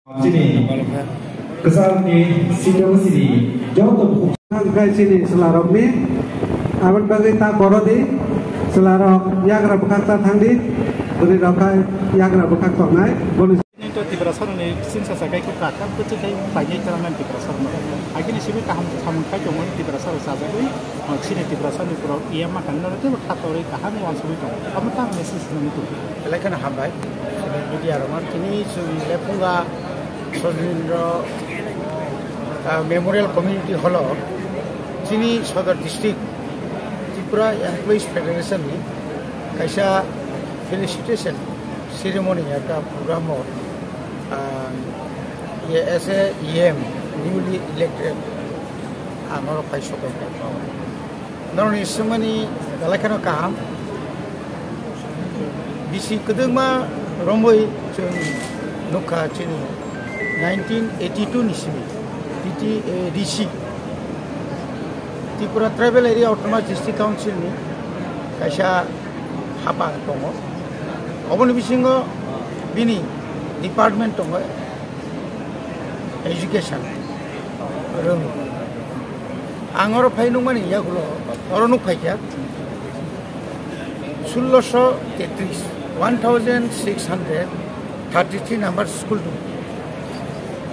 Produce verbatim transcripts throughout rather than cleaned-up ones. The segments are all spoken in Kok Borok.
Chini kwcharni sitio sini joto bukhuk. Ang khai chini chwlarokni aboni bagwi ta borodi chwlarok yagra bwkhak ta thangdi, bwrwi rok khai yagra bwkhak tongnai boni. Nini to Tiprasa rokni sinsa sakai khe kakam kwchwk khai painai kwrwngmani Tiprasa rokno. Agini simi kaham samung khai tongmani Tiprasa rok chajagwi, chini Tiprasa ni borok E M ma kani norok teibo kha torwi kaham wansugwi tongo. Amo tang message nani tong. Belai kheno hambai. Chini media rok no tini chwng lephunga Sojindro, ah, Memorial Community Hall o chini Sodor District Tripura Employees Federation ni kaisa felicitation ceremony ekta program o, ah, ye as a E M newly elected ang oro phai sopai kha. Norokni swngmani belai kheno kaham. Bisi kwdwkma romwi chwng nukha chini nineteen eighty-two ni simi T T A D C, Tripura Tribal Area Autonomous District Council ni kaisa hapang tongo. Oboni bisingo bini department tongo education, rwng. Ang oro phai nukmani yagulo oro nuk phaikha sulloso tetris, one thousand six hundred thirty-three number school dong.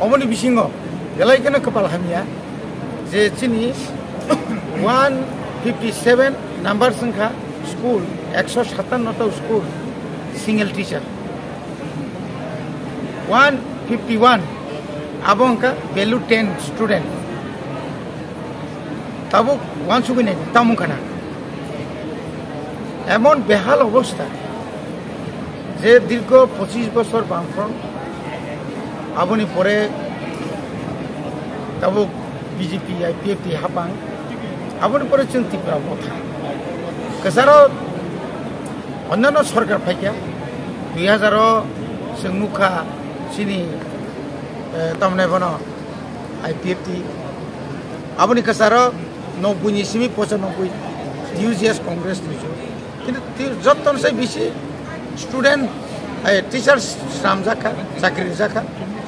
Oboni bisingo belai kheno kwpal hamya je chini one fifty-seven number wngkha school, ekso satanno ta school single teacher. One fifty-one, abo wngkha value ten student. Tabuk wansugwi nai tamo wngkha na. Emon behal obostha je dirgho pochish bochor Bamfront, aboni pore tabuk B J P, I P F T hapang, aboni pore chwng Tripura motha. Kwcharo Onno sorkar phaikha, dui hazar o chwng nukha chini, eh, tamni bono I P F T. Aboni kwcharo nobboi ni simi pochanobboi U G S Congress ni jot. Kintu ti-, jotton se bisi student, eh, teachers sramjakha, chakri rijakha,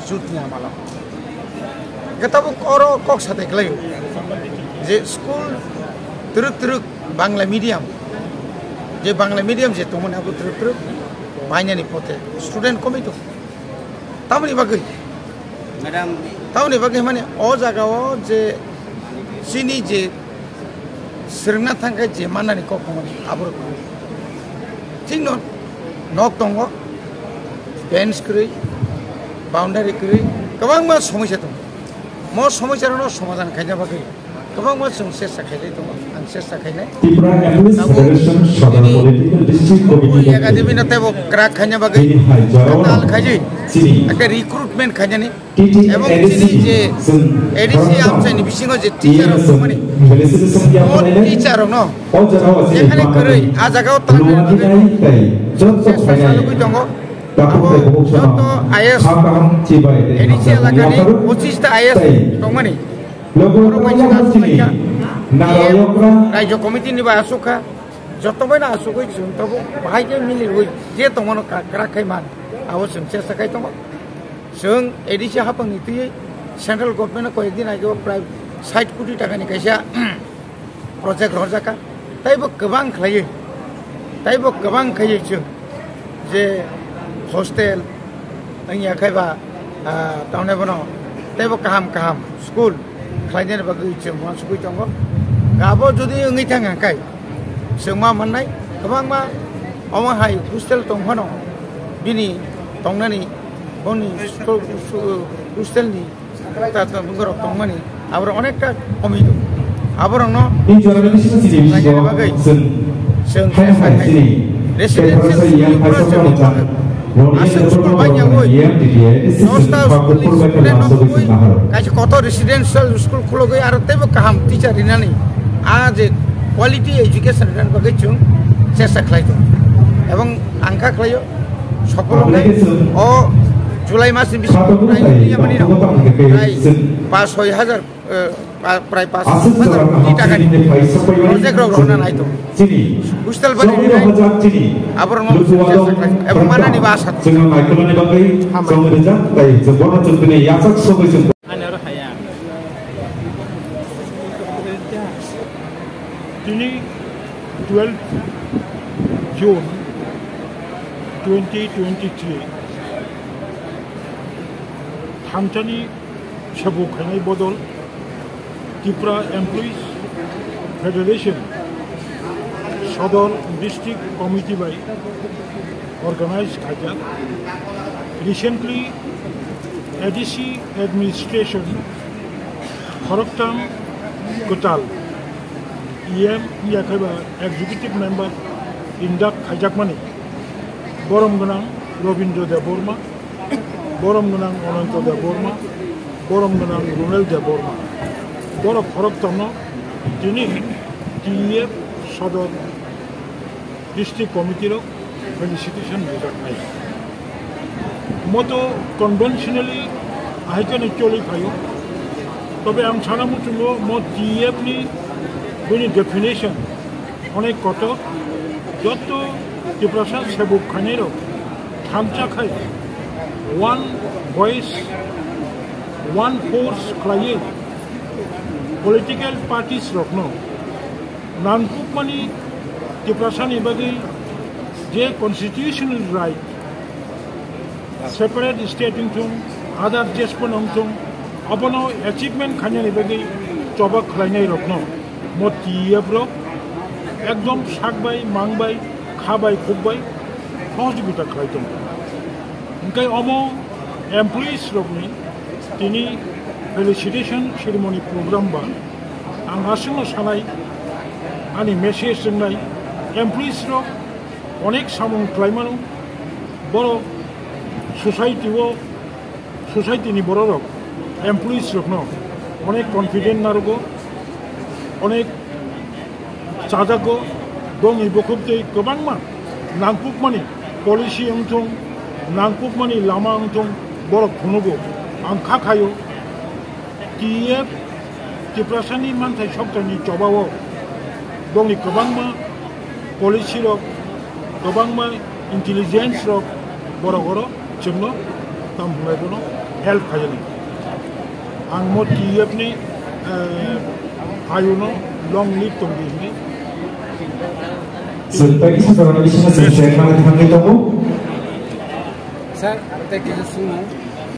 jut ni amalo. Hwnkhe tabuk oro kok satai khlaio je school twrwk twrwk Bangla medium, je Bangla medium je tongmani abo twrwk twrwk bainani pote student komwi tongo. Tamoni bagwi? Madam. Tamoni bagwi mane o jaga o je chini je swrwngna thangkhe je mannani kok tongmani abo rok. Chini nok tongo, fence kwrwi, boundary kwrwi, kwbangma somosya tongo. Mo somosya rokno somadhan khaina bagwi kwbangma chwng chesta khailai tongo, ang chesta khainai. Tripura Employees Tabuk Federation Sadar nini Political District Committee Academy no teibo kwrak khaina bagwi Tini hai jora kwtal khaijwi chini ake recruitment khainani T T A D C ebong chini je chwng A D C khoroksa amchaini bisingo je teacher rok tongmani felicitation ya mon phainai. Teacher rokno O jaga o chini jekhani kwrwi a jaga o tangna luwani bagwi nai tai joto chesta khainai. Chalugwi tongo. Takhuk Abo tei bukhuk joto sono I A S kha kaham chibai tei A D C hamjakmani elakani yapharo pochista I A S tei tongmani. Logo Borok bai tongma chwng chini aswk nara kha. Yokra. Raijo committee ni bai aswk kha. Joto bai no aswk oi chwng tabuk bahai khe mili rwi je tongmano ka-, kwrak khai man. Abo chwng chesta khai tongo. Chwng A D C hapang ni twi central government no koyek din age o prai sait koti taka ni kaisa project rwjak kha, teibo kwbang khlaiwi, teibo kwbang khaiwi chwng je hostel wngya khe ba, ah, tamni bono teibo kaham kaham school khlainani bagwi chwng uansugwi tongo. Abo jodi wngwi thang kha khe chwng ma mannai kwbangma omo hai hostel tong phano bini tongnani boni school, school, hostel ni Ta, ta, borok tongmani, aborok onekta komwi tongo. Aborokno Tei jora ni bisingo chini bisingo bagwi chwng chwng hai hai chini residential tei phoroksa yang school hai phano sakno chwng chang. Roni aswk yang school phano bainyawi yang titi ya, isi dosta chwng pa school kupur bai student phano no aswk bai kubui chwng mahal. Kaisa kotor residential school khulogwi aro teibo kaham teacher rinani, a je quality education rinani bagwi chwng chesta khlai tongo. Ebong ang kha khlaio, sopolo khlai o. July mas ni bisingo prai tiyamani rok prai pas soi hajar, eh, pa-, prai pas hajar koti taka ni project rok rohorna nai tongo. Hostel bari ni nai aborok no sukses khlai ebong manani bo asa tongo. Ani aro haya. Tini twelve June twenty twenty-three, thamsani sabo khainai bodol Tripura Employees Federation Sodor District Committee bai organize khaijak. Recently, A D C administration khoroktham kwtal E M ya khe ba executive member induct khaijakmani borom gwnang Robindra Debbarma, borom gwnang Ananta Debbarma, borom gwnang Runel Debbarma. Borok khoroktham no tini T E F Sodor District Committee rok felicitation rijak nai. Moto conventionally ahaikhe no choli phaio. Tobe ang sana muchungo mo T E F ni bini definition onek kotor. Jotto Tiprasa sebuk khainai rok thamsa khai one voice, one force khlaiwi political parties rokno nangkukmani Tiprasani bagwi je constitutional right, separate state wngthung, other jespono wngthung, abono achievement khainani bagwi choba khlainai rokno mo T E F rok ekdom sak bai, mang bai, kha bai, khuk bai sohojogita khlai tongo. Hingkhe omo employees rokni tini felicitation ceremony program ba ang aswkno sanai, ani message wngnai employees rok onek samung khlaimano, borok society o, society ni borok rok employees rokno onek confident narugo, onek chajago, bongni bukhuk tei kwbangma nangkukmani policy wngthung, nangkukmani lama wngthung, borok phunugo. Ang kha khaio, T E F Tiprasani manthai sokthani chobao bongni kwbangma policy rok, kwbangma intelligence rok borok oro chwngno tam hwnai bono help khaijani. Ang mo T E F ni, eh, ayuno long live tong di hwnwi. Sir, thank you, sir. Sir, ang tei kisa sungno.